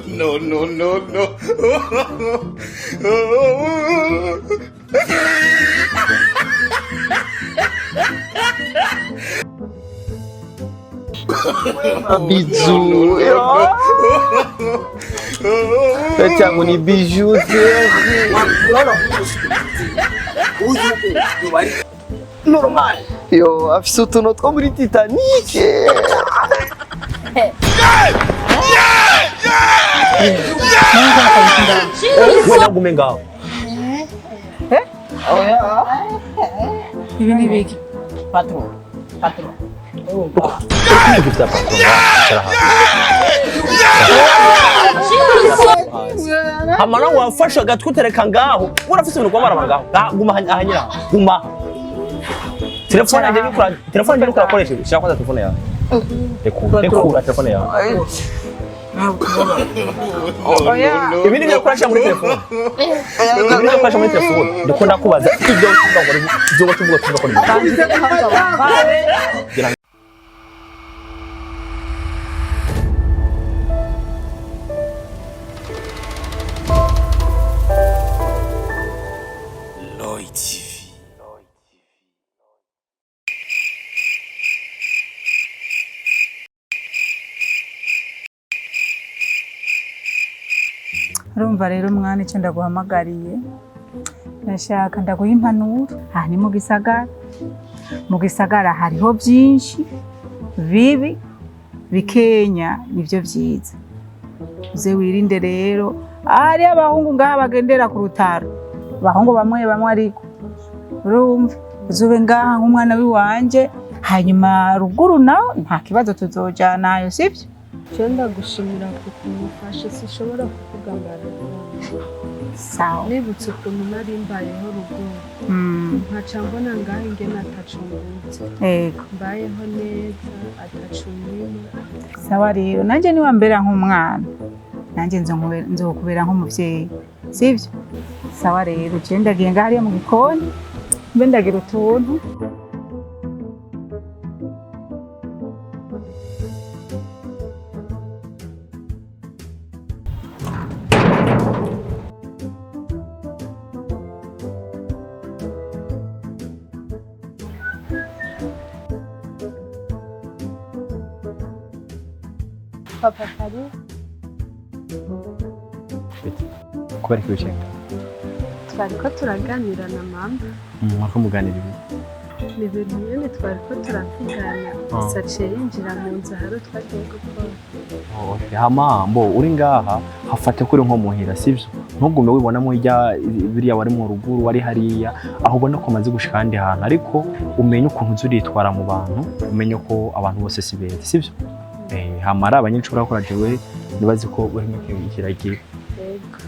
No, no, no, no. Bijou. Pete yangu ni bijou. Normal. Yo, afise utuntu two muri Titanic. Wenda gume ngaho. Ibi ni biki? Patron. Patron. Uko vya patron icara hasi. Hamara wafashe agatwi utereka ngaho. Urafise ibintu ugomba araba ngaho. Guma ahanyira. Guma. Telefone yanjye nikura, telefone yanjye nikura koresha. Shira kwanza telefone yawe. Rekura, rekura telefone yawe. Ibi ni byo ukoresha muri telefone. Ibi ni byo ukoresha muri telefone. Ndiko ndakubaza ibyo uvuga ngo ibyo tuvuga tuvuga ko ni. Lloyd TV. Urumva rero mwana, icyo ndaguhamagariye, ndashaka ndaguha impanuro. Aha ni mu gisagara, mu gisagara hariho byinshi bibi, bikenya nibyo byiza. Uze wirinde rero, hariyo abahungu ngaha bagendera ku rutaro, abahungu bamwe bamwe, ariko urumva uzube ngaha nk'umwana w'iwanje, hanyuma ruguru naho nta kibazo, tuzojanayo, sibyo? Je ndagushimira ku kumufasha, sinshobora kukugambanira. Sawa. Nibutse ukuntu nari mbayeho ruguru, nkaca mbona ngaho ingene ataco mbuze, mbayeho neza ataco nyima. Sawa rero, nanjye niwambera nk'umwana, nanjye nzokubera nk'umuvyeyi, sivyo? Sawa rero, je ndagiye ngaho hariya mu gikoni, mbe ndagira utuntu. Papa, kari. Kubera iki wicaye ngaho? Twariko turaganira na mama. Mwariko muganira ibi? Ni ibintu nyene twariko turavugana, gusa aciye yinjira mu nzu, hari twagiye gukora. Oh, okay. Hama mbo uri ngaha, hafate kuri nko muhira, sivyo? Ntugume wibonamo ijya biriya wari mu ruguru, wari hariya aho ubona ko umaze gushika ahandi hantu, ariko umenye ukuntu uza uritwara mu bantu, umenye ko abantu bose si beza, sivyo? Hama ari abanyeshuri urakora, jewe nibazi ko urimo kiragira. Yego.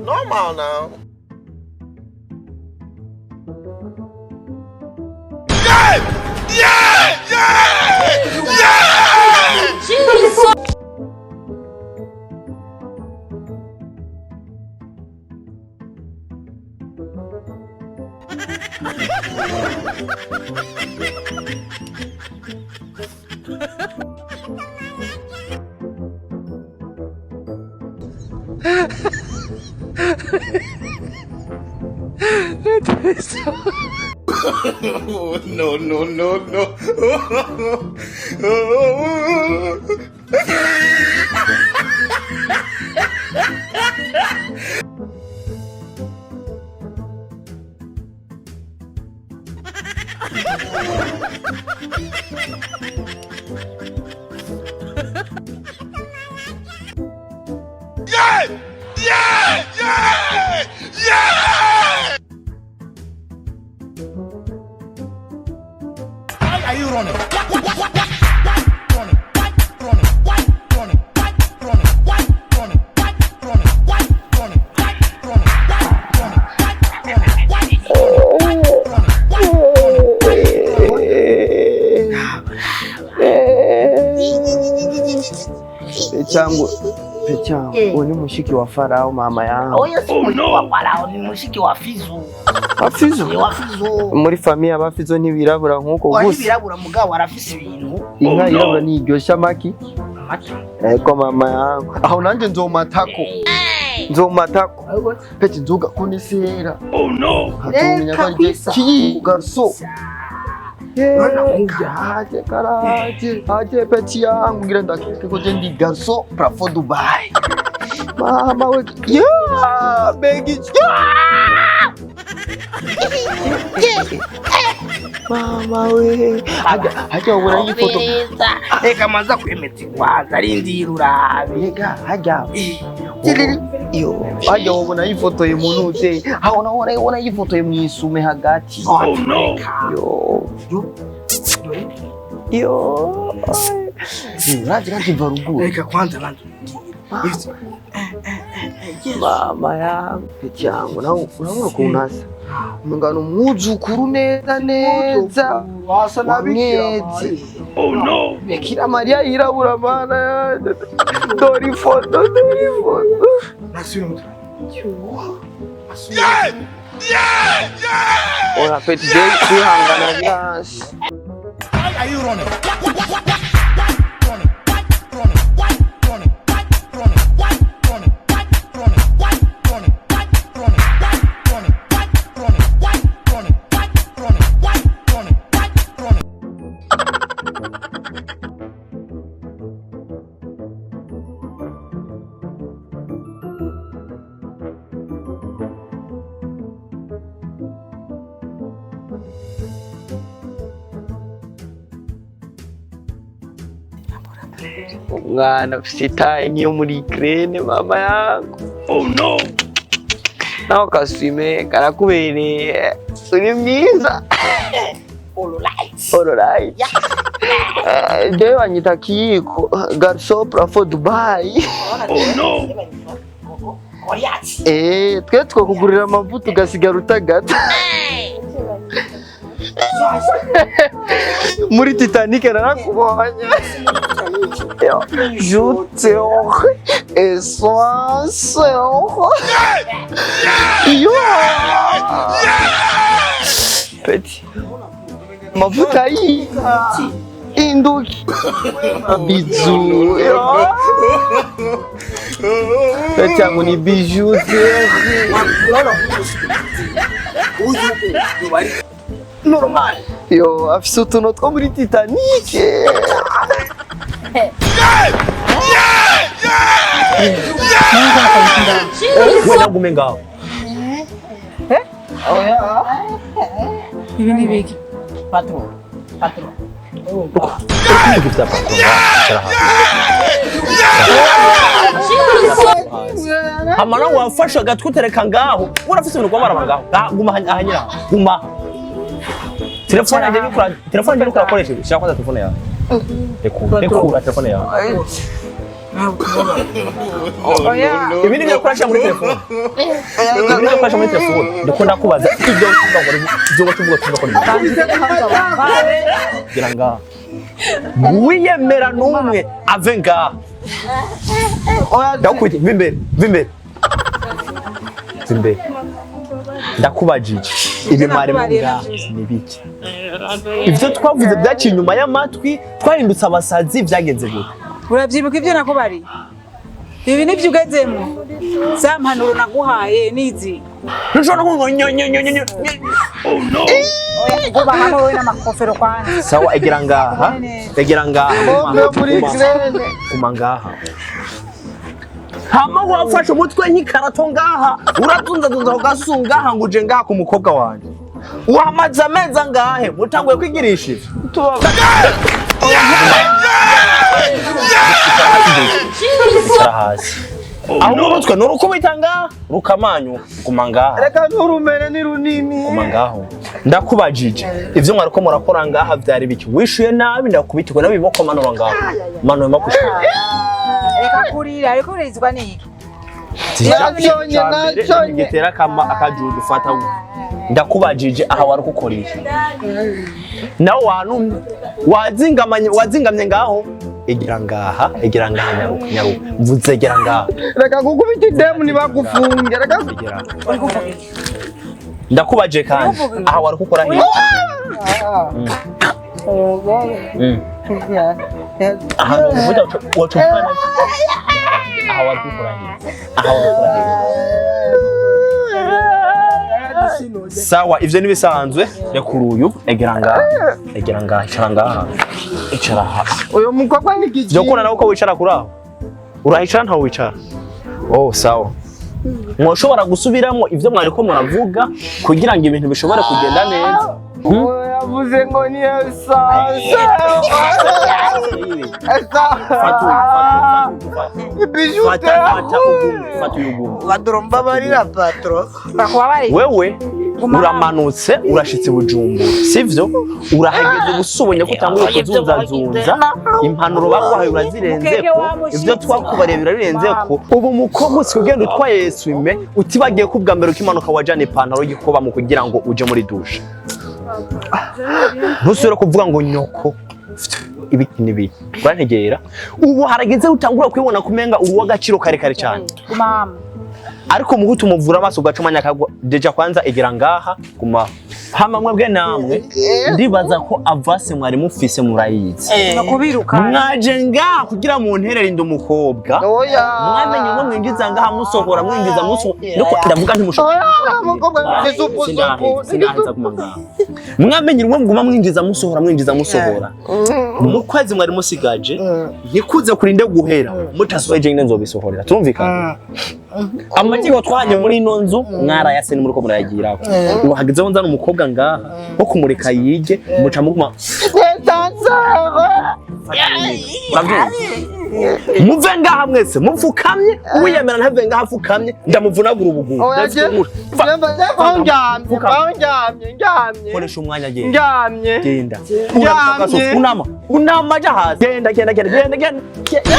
Normal now. No, no, no, no. Yeah! Yeah! Yeah! Why are you running? Why, running? Why, running? Why, running? Why, running? Why, running? Why, running? Why, running? Why, running? Why, running? Why, running? Why, running? Why, running? Changu Pecha, uyu ni mushiki wa Farao mama yangu. Oya si mushiki wa Farao, ni mushiki wa Fizo. Wa Fizo? Ni wa Fizo. Muri famille aba Fizo ntibirabura nkuko gusa. Ntibirabura mugabo arafise ibintu. Inka yirabura ntiryosha amaki. Amata. Ego mama yangu. Aho nanje nzomatako. Nzomatako. Pecha nzoga kunisera. Oh no. Hatumenya ko ki garso. Haje karaje, haje peti yangu ngira ndakeke ko je ndi garso prafo Dubai. Mama we, yeah, begi. Yeah! Mama we, haja ubona iyi foto. Reka maza kwemeza kwanza arindira urabe. Reka haja. Yo, haja ubona iyi foto y'umuntu ute. Ha ubona iyi foto y'umwisume hagati. Oh no. Yo. Yo. Urazi kandi varuguru. Reka kwanza bantu. Mama yangu, peti yangu, nawe urabona ukuntu asa. Umugano umwuzukuru neza neza. Wasa na Bikira Mwezi. Oh no. Bikira Maria yirabura mana yanjye. Dore ifoto, dore ifoto. Yeah! Yeah! Yeah! Ora peti je kwihangana byansi. Why are you running? Why, running? Why, running? Why, running? Why, running? Why, running? Why, running? Why, running? Why, running? Why, running? Why, running? Why, running? Why, running? Why, running? Why, running? Umwana ufite itaye nk'iyo muri Ukraine mama yangu. Oh no. Naho kaswime karakubereye. Uri mwiza. All right. All right. Jewe banyita Kiyiko, garso prafo Dubai. Oh no. Twe twakugurira amavuta ugasigara utagata. Muri Titanic narakubonye. Je te essence. Yo. Petit. Mavuta y'inka. Induki. Bizu. Petit yangu ni bijouterie. Normal. Yo, afise utuntu two muri Titanic. We nagume ngaho. Ibi ni biki? Patron. Patron. Urikuvuga ivya patron ngaho. Hama nawe wafashe agatwi utereka ngaho. Urafise ibintu ugomba ngaho. Guma ahanyira. Guma. Telefone yanjye nikura, telefone yanjye nikura koresha. Shaka kwanza telefone yawe. Rekura telefone yawe. Ibi ni byo ukoresha muri telefone. Ibi ni byo ukoresha muri telefone. Ndiko ndakubaza ibyo uvuga ngo ibyo uvuga tuvuga ko ni. Gira ngaha. Wiyemera n'umwe ave ngaha. Ndakwita vimbere, vimbere. Vimbere. Ndakubajije. Ibi mwari ngaha ni biki? Ivyo twavuze byaciye inyuma y'amatwi, twahindutse abasazi, byagenze gute? Urabyibuka ibyo nakubariye? Ibi nibyo ugezemo, za mpanuro naguhaye nizi. Ntushobora kumva nyo nyo nyo nyo. Kuba hamwe wowe n'amakofero kwanza. Sawa, egera ngaha, egera ngaha. Bombe muri Ukraine. Guma ngaha. Hama wafashe umutwe nk'ikarato ngaha, urazunzazunza ugasu ngaha ngo uje ngaha ku mukobwa wanjye. Wamaze amezi angahe mutanguye kwigirisha ivyo? Icara hasi. Aho umutwe nurukubita ngaha, rukamanyu, guma ngaha. Reka nturumene ni runini. Guma ngaho. Ndakubajije ivyo mwariko murakora ngaha vyari biki? Wishuye nabi ndakubitirwa n'ibiboko. Manura ngaho, manura makusha. Reka kurira, ariko urizwa n'iki? Naconye, naconye. Gitera kama akajuju fata. Ndakubajije, aha wari gukora iki? Nawe wanumye, wazingamanye, wazingamye ngaho. Egera ngaha, egera ngaha, nyaruka, nyaruka, mvuze egera ngaha. Reka gukubita idemu ntibagufunge. Reka. Egera. Uri kuvuga iki? Ndakubaje kandi, aha wari gukora iki? Aha uvuga wacumva. Aha wari gukora iki? Aha wari gukora iki? Sawa, ivyo nibisanzwe. Rekura uyu, egera ngaha, egera ngaha, icara ngaha, icara aha. Uyu mukobwa ni iki? Vyokunda nawe uko wicara kuri aho urahicara, ntawe wicara. Oh, sawa, mwoshobora gusubiramo ivyo mwariko muravuga kugira ngo ibintu bishobore kugenda neza? Yavuze ngo ni essence. Fata uyu, fata uyu, fata uyu. Bijou. Fata, fata ugume, fata uyu ugume. Patron, mbabarira patron. Bakubabariye. Wewe uramanutse, urashitse Bujumbura, sivyo? Urahageze, ubusubonye ko utanguye kuzunzazunza, impanuro baguhaye urazirenzeko, ivyo twakubariye birarenzeko. Ubu mukobwa usigaye ugenda utwaye essuie-main, utibagiye ko ubwa mbere ukimanuka wajana ipantaro y'igikoba mu kugira ngo uje muri douche. Ntusubire kuvuga ngo nyoko ibiki n'ibiki. Urantegera? Ubu harageze utangura kwibona kumenga uri uw'agaciro karekare cyane. Mama. Ariko muhutu muvura amaso ugaca umwanya akagwa. Déjà kwanza egera ngaha, guma hama. Mwebwe namwe ndibaza ko avase mwari mufise murayizi. Nakubiruka. Mwaje ngaha kugira mu nterere inda umukobwa. Oya. Mwamenye ngo mwinjiza ngaha, musohora, mwinjiza, musohora. Ndiko ndavuga ntimushobora. Oya, mukobwa ni supu supu. Sinaheza guma ngaha. Mwamenye ngo muguma mwinjiza, musohora, mwinjiza, musohora. Mu kwezi mwari musigaje ntikuze kurinde guhera mutasohoye, nyine nzobisohorera. Turumvikana? Amategeko twahanye muri ino nzu mwarayase, ni muriko murayagirako. Ubu hagezeho nzana umukobwa ngaha wo kumureka yige, muca muguma. Urabyumva? Muve ngaha mwese mupfukamye. Uwiyemera ntave ngaha apfukamye, ndamuvunagura ubuguru. Oya, je ndyamye, aho ndyamye, ndyamye. Koresha umwanya, genda. Ndyamye. Genda. Ndyamye. Unama, unama, ja hasi. Genda, genda, genda, genda, genda, genda.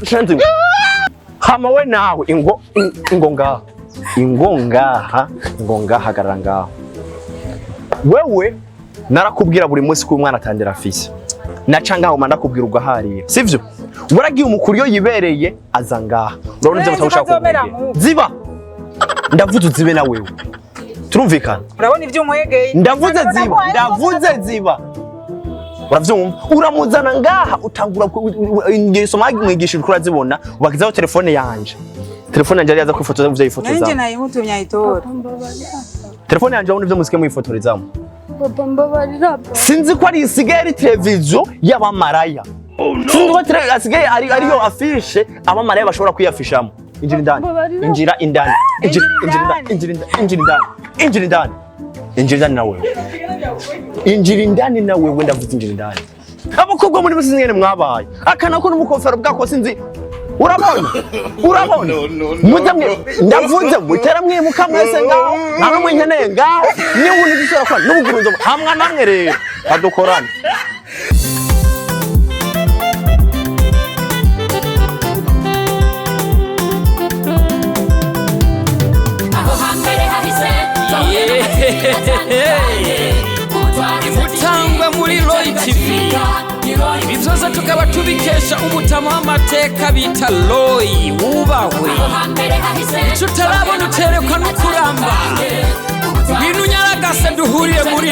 Shanzi. Hama we nawe, ingo, ingo ngaha, ingo ngaha, ingo ngaha, hagarara ngaha. Wewe narakubwira buri munsi ko umwana atangira afise naca ngaho, ndakubwira ugaharira, sivyo? Waragiye umukuru iyo yibereye aza ngaha, urabona ivyo Urenze batagushaka ukazomera kumubwira. nk'ubu. Ziba, ndavuze uzibe na wewe, turumvikana? Urabona ibyo unkwegeye. Ndavuze ziba, ndavuze ziba. Uravyumva? Uramuzana ngaha, utangura ingeso mwigishije uko urazibona. Ubakizaho telefone yanje, telefone yanje yari yaza kwifotoza ivyo Nanjye yifotoza. nayimutumye ayitora. Papa, mbabarira. Telefone yanje, urabona ivyo musike mwifotorezamo. Papa, mbabarira papa. Sinzi ko ari isigaye ari televiziyo y'abamaraya, sinzi ko asigaye ari ariyo affiche abamaraya bashobora kwiyafishamo. Injira indani. Mbabarira. Injira indani, injira, injira indani, injira indani, injira indani, injira indani, injira indani na wewe, injira indani na wewe. Ndavuze injira indani. Abakobwa muri musinzi ngene mwabaye akana ko n'umukofero bwako sinzi. Urabona, urabona, muze mwe, ndavuze mutera mwimuka mwese ngaho, nta n'umwe nkeneye ngaho. Niba ubundi dushobora kuba n'ubuguruzo hamwe namwe rero badukorane. Aho hambere hahise twahuye n'amateka atandukanye. Imutangwa muri Roy TV. Ibi byose tukaba tubikesha umutama w'amateka bita Loyi wubahwe. Icyo utarabona uterekwa n'ukuramba. Ngwino unyaragase duhurire muri